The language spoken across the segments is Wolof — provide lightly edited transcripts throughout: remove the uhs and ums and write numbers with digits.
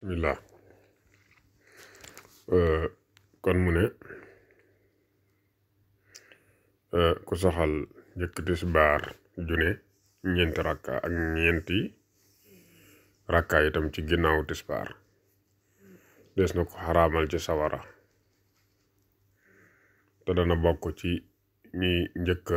bismillah kon mu ne ku saxal njëkk tisbaar june ñeenti rakka ak ñeenti rakka itam ci ginnaaw tisbaar des na ko xaraamal ci sawara te dana bokk ci ñi njëkk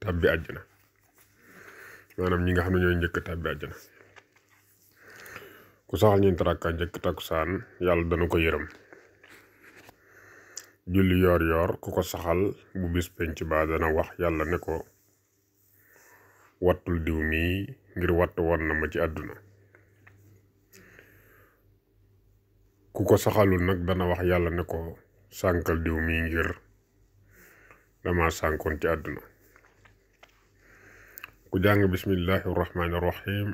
tàbbi àjjana maanaam ñi nga xam ne ñooy njëkk tàbbi àjjana ku saxal ñeenti rakka njëkk takkusaan yàlla dana ko yërëm julli yoor yoor ku ko saxal bu bis penc ba dana wax yàlla ne ko wattul diw mii ngir watt woon na ma ci àdduna ku ko saxalul nag dana wax yàlla ne ko sànkal diw mii ngir dama sànkoon ci àdduna ku jàng bismillahi rahmaani rahim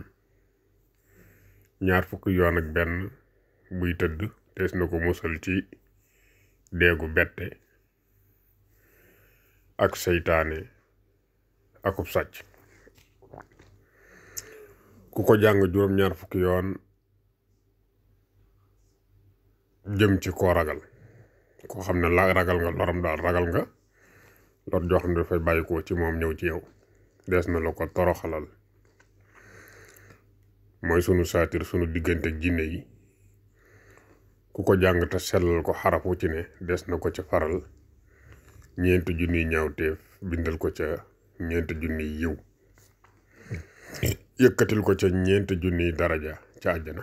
ñaar fukki yoon ak benn buy tëdd tees na ko musal ci deegu bette ak seytaane akub sàcc ku ko jàng juróom-ñaar fukki yoon jëm ci koo ragal koo xam ne la ragal nga loram daal ragal nga lor joo xam ne dafay bàyyi ko ci moom ñëw ci yow des na la ko toroxalal mooy sunu saatir sunu diggante jinne yi ku ko jàng te sellal ko xarafu ci ne des na ko ca faral ñeenti junniy ñaawteef bindal ko ca ñeenti junniy yiw yëkkatil ko ca ñeenti junniy daraja ca àjjana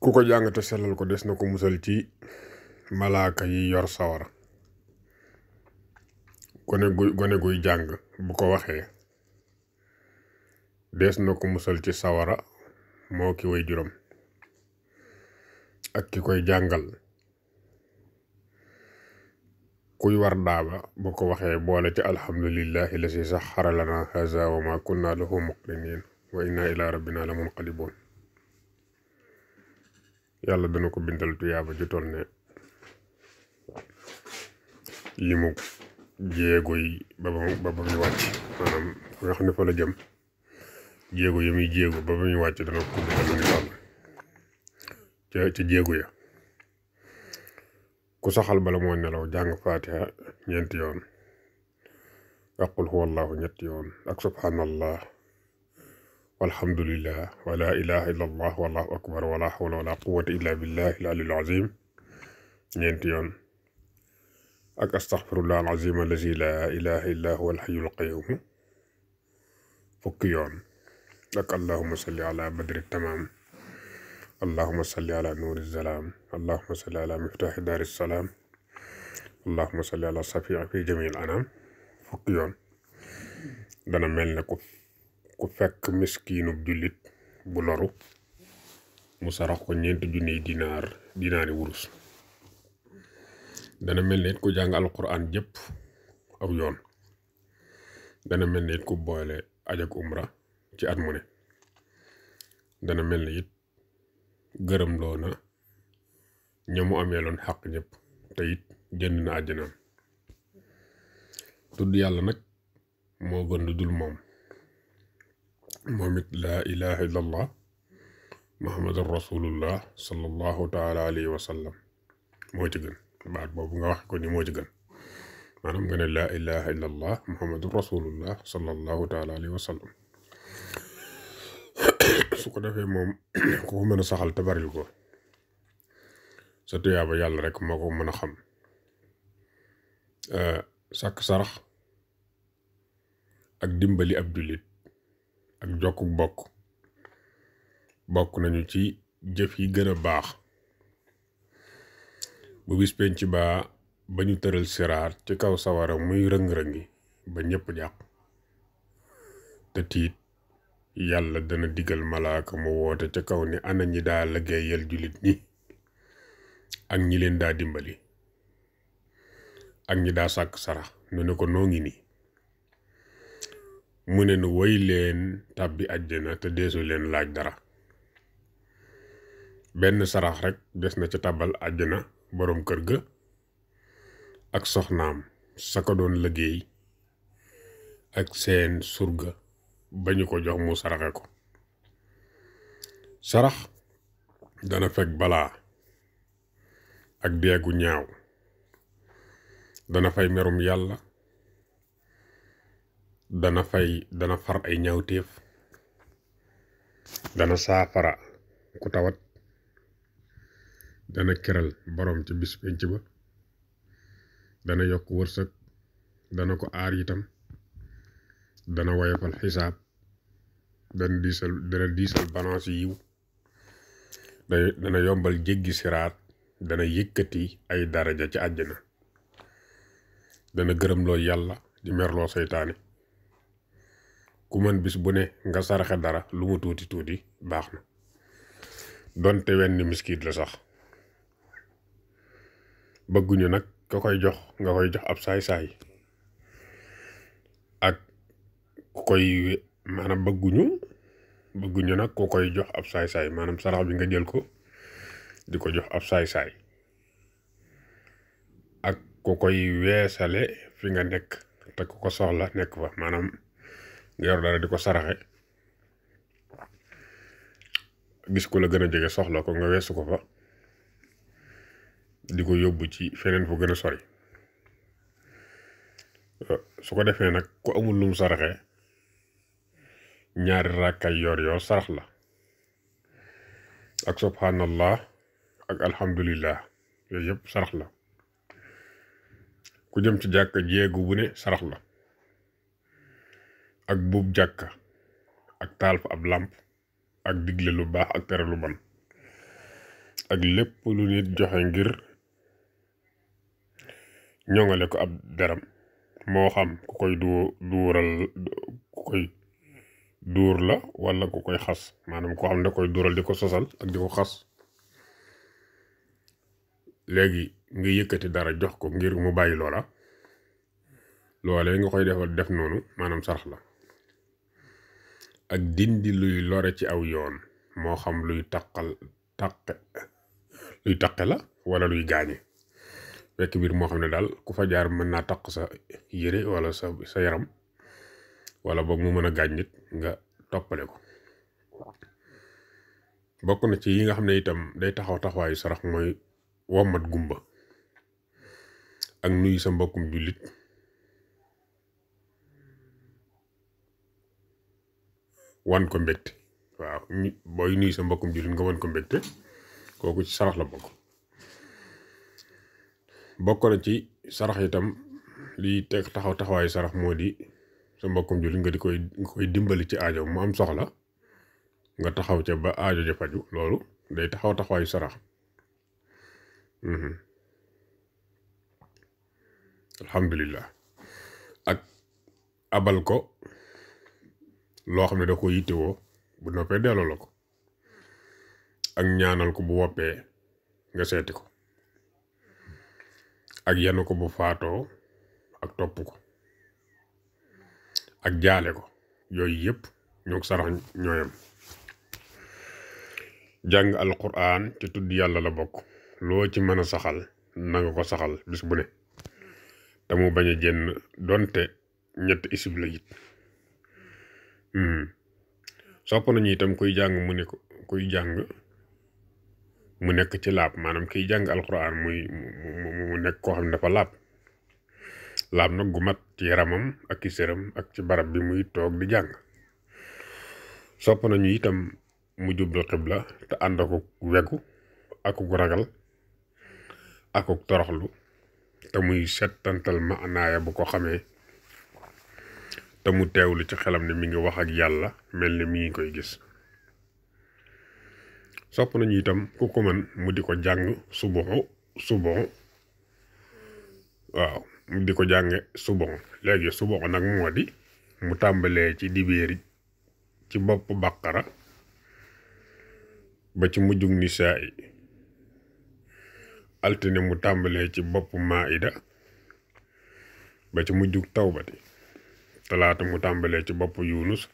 ku ko jàng te sellal ko des na ko musal ci malaaka yi yor sawara gone guy jàng bu ko waxee des na ko musal ci sawara moo ki way juróom ak ki koy jàngal kuy war daaba bu ko waxee boole ci alhamdulillahi la si saxara lana haza wa ma kunna lahu muqrinin wa inna ila rabbina la munqalibun yàlla dana ko bindal tuyaaba ju toll ne li mu jéego yi ba ba muy wàcc maanaam fa nga xam ne fa la jëm jéego yi muy jéego ba ba muy wàcc dana ko bindal lu ñu toll ca jéego ya ku saxal bala moo nelaw jàng fatiha ñeenti yoon ak qul huwa allahu ñetti yoon ak subhanallah walhamdulillah wa la ilaha illa allah wallahu akbar wala hawla wala quwwata illa billahi al-aliyyil azim ñeenti yoon ak astaghfirullah al-azim allazi la ilaha illa huwa al-hayyul qayyum fukki yoon ak allahumma salli ala badri tamam allahumma salli ala nuuri zalaam allahumma salli ala miftaaxi daari salaam allahumma salli ala safii fi jamiil anaam fukki yoon dana mel ne ku fekk miskiinub jullit bu loru mu sarax ko ñeenti junniy dinaari wurus dana mel ne it ku jàng alquran jëpp aw yoon dana mel ne it ku boole aj ak umra ci at mu ne dana mel ne it gërëm loo na ñamu amee loon xaq ñëpp te it jënd na àjjanaam tudd yàlla nag moo gën lu dul moom it laa ilaha illallah muhammadur rasulullah sallallahu taala alayhi wa sallam moo ci gën baat boobu nga wax ko ni moo ci gën maanaam nga ne laa ilaha illallah muhammadur rasulullah sallallahu taala alayhi wa sallam su ko defee moom ku ko mën a saxal te baril ko sa tuyaaba yàlla rek moo ko mën a xam sàkk sarax ak dimbali ab jullit ak jokku bokk nañu ci jëf yi gën a baax bu bis penc ba ñu tëral siraat ci kaw sawara muy rëng-rëngi ba ñépp jàq te tiit yàlla dana digal malaaka mu woote ca kaw ni ana ñi daa liggéeyal jullit ñi ak ñi leen daa dimbali ak ñi daa sàkk sarax nu ne ko noo ngi ni mu ne nu woy leen tàbbi àjjana te deesu leen laaj dara benn sarax rek des na ca tàbbal àjjana boroom kër ga ak soxnaam sa ko doon liggéey ak seen surga ba ñu ko jox mu saraxe ko sarax dana fekk balaa ak deegu ñaaw, dana fay merum yàlla, dana far ay ñaawteef, dana saafara ku tawat, dana keral borom ci bis penc ba, dana yokk wërsëg, dana ko aar itam, dana woyofal xisaab, dana diisal balance yiw, dana yombal jéggi siraat, dana yëkkati ay daraja ci àjjana, dana gërëmloo yàlla di merloo seytaane. ku mën bis bu ne nga saraxe dara lu mu tuuti tuuti baax na, donte wenn miskit la sax. bëgguñu nag nga koy jox ab saay-saay ak ku koy maanaam bëgguñu nag ku koy jox ab saay-saay, maanaam sarax bi nga jël ko di ko jox ab saay-saay ak ku koy weesale fi nga nekk te ku ko soxla nekk fa, maanaam nga yor dara di ko saraxe gis ku la gën a jege soxla ko nga weesu ko fa di ko yóbbu ci feneen fu gën a sori. su ko defee nag ku amul lum saraxe ñaari rakkay yor sarax la, ak subhanallah ak alhamdulillah yooyu yëpp sarax la. ku jëm ci jàkka jéegu bu ne sarax la, ak buub jàkka ak taal fa ab làmp ak digle lu baax ak tere lu bon ak lépp lu nit joxe ngir ñoŋale ko ab deram, moo xam ku koy duur la wala ku koy xas, maanaam koo xam ne da koy duural di ko sosal ak di ko xas. léegi nga yëkkati dara jox ko ngir mu bàyyi loolee nga koy def noonu maanaam sarax la. ak dindi luy lore ci aw yoon, moo xam luy taqe la wala luy gaañe, fekk biir moo xam ne daal ku fa jaar mën naa taq sa yére wala sa yaram wala boog mu mën a gaañ nit nga toppale ko. bokk na ci yi nga xam ne itam day taxawaayu sarax mooy wommat gumba ak nuyu sa mbokkum jullit wan ko mbégte. waaw booy nuyu sa mbokkum jullit nga wan ko mbégte, kooku ci sarax la bokk na ci sarax itam liy teg taxawaayu sarax moo di sa mbokkum jullit nga koy dimbali ci aajo mu am soxla nga taxaw ca ba aajo ja faju, loolu day taxawaayu sarax. alhamdulillah. ak abal ko loo xam ne da ko yittewoo bu noppee delloo la ko, ak ñaanal ko bu woppee nga seeti ko, ak yanu ko bu faatoo ak topp ko, ak jaale ko, yooyu yëpp ñoo sarax ñooyam. jàng alquran ci tudd yàlla la bokk, loo ci mën a saxal na nga ko saxal bis bu ne te mu bañ a génn donte ñett isib la it. sopp nañu itam kuy jàng mu nekk ci laab, maanaam kiy jàng alquran mu nekk koo xam ne dafa laab nag gu mat ci yaramam ak ci sëram ak ci barab bi muy toog di jàng. sopp nañu itam mu jublu xibla te ànd akuk wegu akuk ragal akuk toroxlu te muy settantal maanaaya bu ko xamee te mu teewlu ci xelam ne mi ngi wax ak yàlla mel ni mi ngi koy gis. sopp nañu itam ku ko mën mu di ko jàng subuxu waaw mu di ko jànge subuxu. léegi subuxu nag moo di mu tàmbalee ci dibéeri ci bopp bàqara ba ci mujjug nisaa yi, altine mu tàmbalee ci bopp maida ba ci mujjug tawbati, talaata mu tàmbalee ci bopp yunus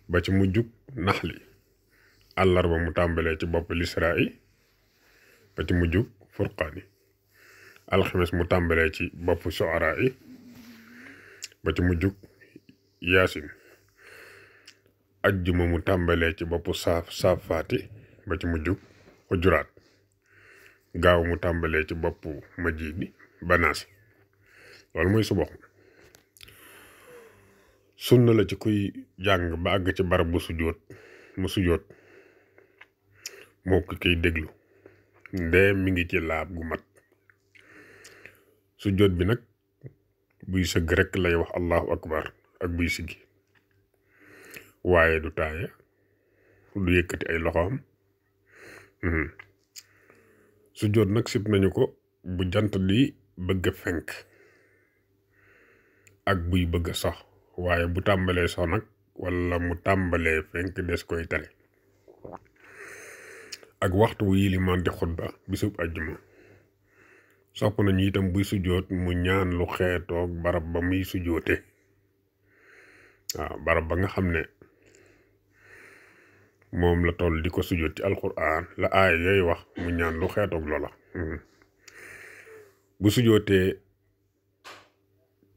ba ci mujjug naxli, àllarba mu tàmbalee ci bopp lisraa ba ci mujjug furqaani, alxames mu tàmbalee ci bopp suaraa ba ci mujjug yaasin, ajjuma mu tàmbalee ci boppu saafaati ba ci mujj Hujuraat, gaaw mu tàmbalee ci boppu Majiidi ba Naasi. loolu mooy subax. sunna la ci kuy jàng ba àgg ci barab bu sujjóot mu sujjóot moo ko kiy déglu ndee mi ngi ci laab gu mat. sujjóot bi nag buy sëgg rekk lay wax allahu akbar ak buy siggi, waaye du taaya, du yëkkati ay loxoom. sujjóot nag sib nañu ko bu jant di bëgg a fenk ak buy bëgg a sox, waaye bu tàmbalee sox nag walla mu tàmbalee fenk des koy tere. ak waxtu wu yilimaan di xutba bisub àjjuma sopp nañu itam buy sujjóot mu ñaan lu xeetoog barab ba muy sujjóote. waaw barab ba nga xam ne moom la toll di ko sujjóot ci alquran la aaya yooyu wax mu ñaan lu xeetoog loola. bu sujjóotee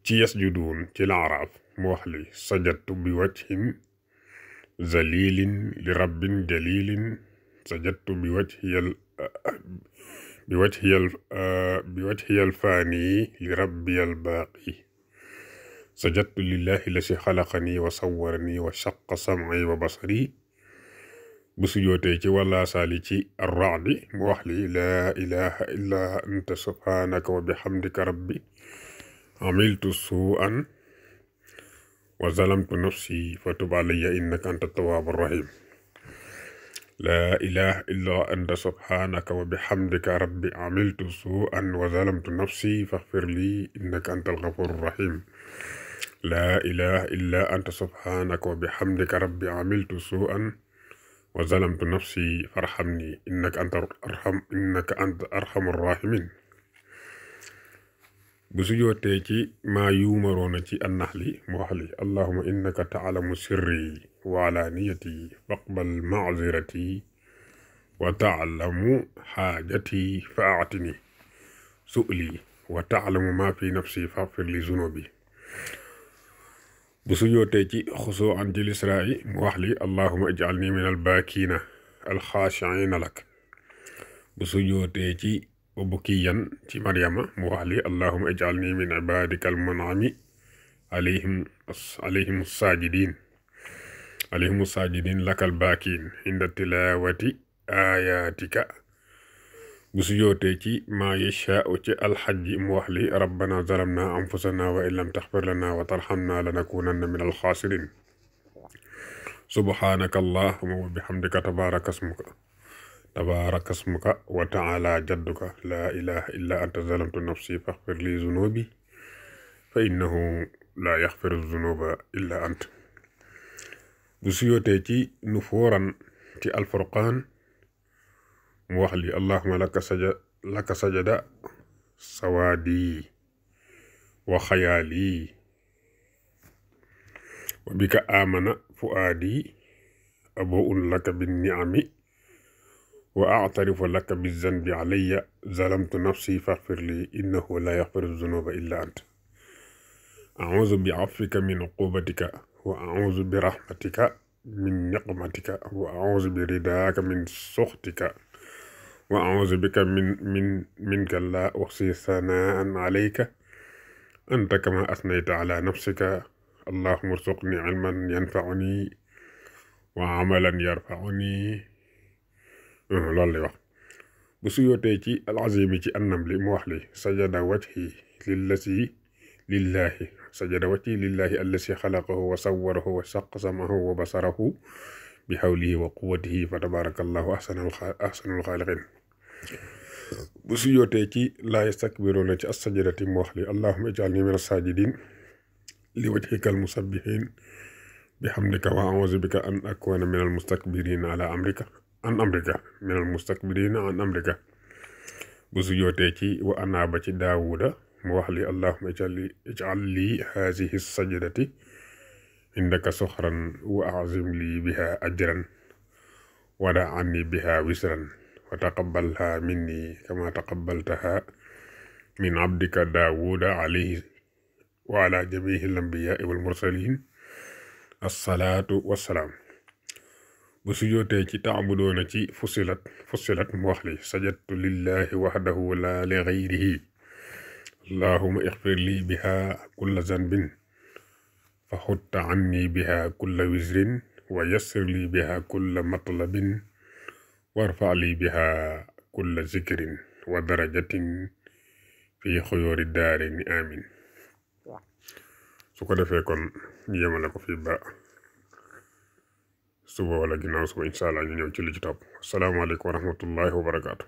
ci yasjuduun ci laaraaf mu wax li sajadtu bi wajhin zalilin li rabbin jalilin sajadtu bi wajhiyal faani li rabbiyal baaqi sajadtu lillahi lasi xalaqani wa sawwarani wa shaqqa sam'i wa basari. bu sujjóotee ci wala saali ci arraadi mu wax li laa ilaha illa anta subhanaka wa bihamdika rabbi amiltu su'an wa zalamtu nafsi fatub alayya innaka anta tawwabu rahim. laa ilaha illa anta subhanaka wa bihamdika rabbi amiltu su'an wa zalamtu nafsi faghfir li innaka anta al-ghafuru rahim. laa ilaha illa anta subhanaka wa bihamdika rabbi amiltu su'an wa zalamtu nafsi farhamni innaka anta arhamur rahimin. bu sujjóotee ci maa yuumaroona ci annaxli mu wax li allahuma innaka taalamu sirri wa alaaniyati faqbal maazirati wa taalamu xaajati fa aatini su'li wa taalamu maa fi nafsi faghfir li zunubi. bu sujjóotee ci xusoo an ci lisraa'i mu wax li allahuma ij'alni min albaakiina alxaashiina lak. bu sujjóotee ci bukiyan ci maryama mu wax li allahuma ij'alni min ibadika almun'ami alayhim saajidin lakal baakiin inda tilawati ayatika. bu sujjóotee ci maa yashaa'u ci alxajji mu wax li rabbana zalamna anfusana wa in lam taxfir lana wa tarxamna lanakunanna min alxaasirin. subhanaka allahuma wa bihamdika tabaraka smuka wa taala jadduka laa ilaha illa anta zalamtu nafsi faghfir li zunubi fa innahu la yaxfiru zunuba illa ant. bu sujjóotee ci nufuuran ci alfurqaan mu wax li allahuma laka sajada sawaadi wa xayaali wa bika amana fuaadi abu'un laka bin ni'ami wa a'tarifu laka bi zanbi alayya zalamtu nafsi faghfir li innahu la yaghfiru zunuba illa ant. a'udhu bi 'afwika min 'uqubatika wa a'udhu bi rahmatika min niqmatika wa a'udhu bi ridaaka min sukhtika wa a'udhu bika minka la uhsi thana'an alayka anta kama athnayta ala nafsika allahumma arzuqni 'ilman yanfa'uni wa 'amalan yarfa'uni. loolu lay wax. bu sujjóotee ci al-azimi ci an-namli mu wax li sajada wajhi lillahi allasi xalaqahu wa sawwarahu wa shaqqa sam'ahu wa basarahu bi hawlihi wa quwwatihi fa tabarakallahu ahsanul xaaliqiin. bu sujjóotee ci laa yastakbiruuna ci as-sajdati mu wax li allahumma ij'alni min as-saajidin li wajhika al-musabbihin bihamdika wa a'uuzu bika an akuuna min al-mustakbirina an amrika. bu sujjóotee ci wa anaaba ci daawuda mu wax li allahumma ij'al li hazihi sajdati indaka soxran wa a'zim li biha ajran wada anni biha wisran wa taqabbalha minni kama taqabbaltaha min abdika daawuda alayhi wa ala jamihi al-anbiya'i wal mursalin assalaatu wassalaam. bu sujootee ci taabudoona ci fussilat mu wax li sajadtu lillahi wahdahu la li ghayrihi allahuma ixfir li biha kulla zanbin fa xutta anni biha kulla wisrin wa yassir li biha kulla matlabin warfa li biha kulla zikrin wa darajatin fi xuyóori daarini amin su ko defee kon ñu yemale ko fii ba suba wala ginnaaw suba incha allah ñu ñëw ci li ci topp asalaamaaleykum wa rahmatullahi wa barakaatu.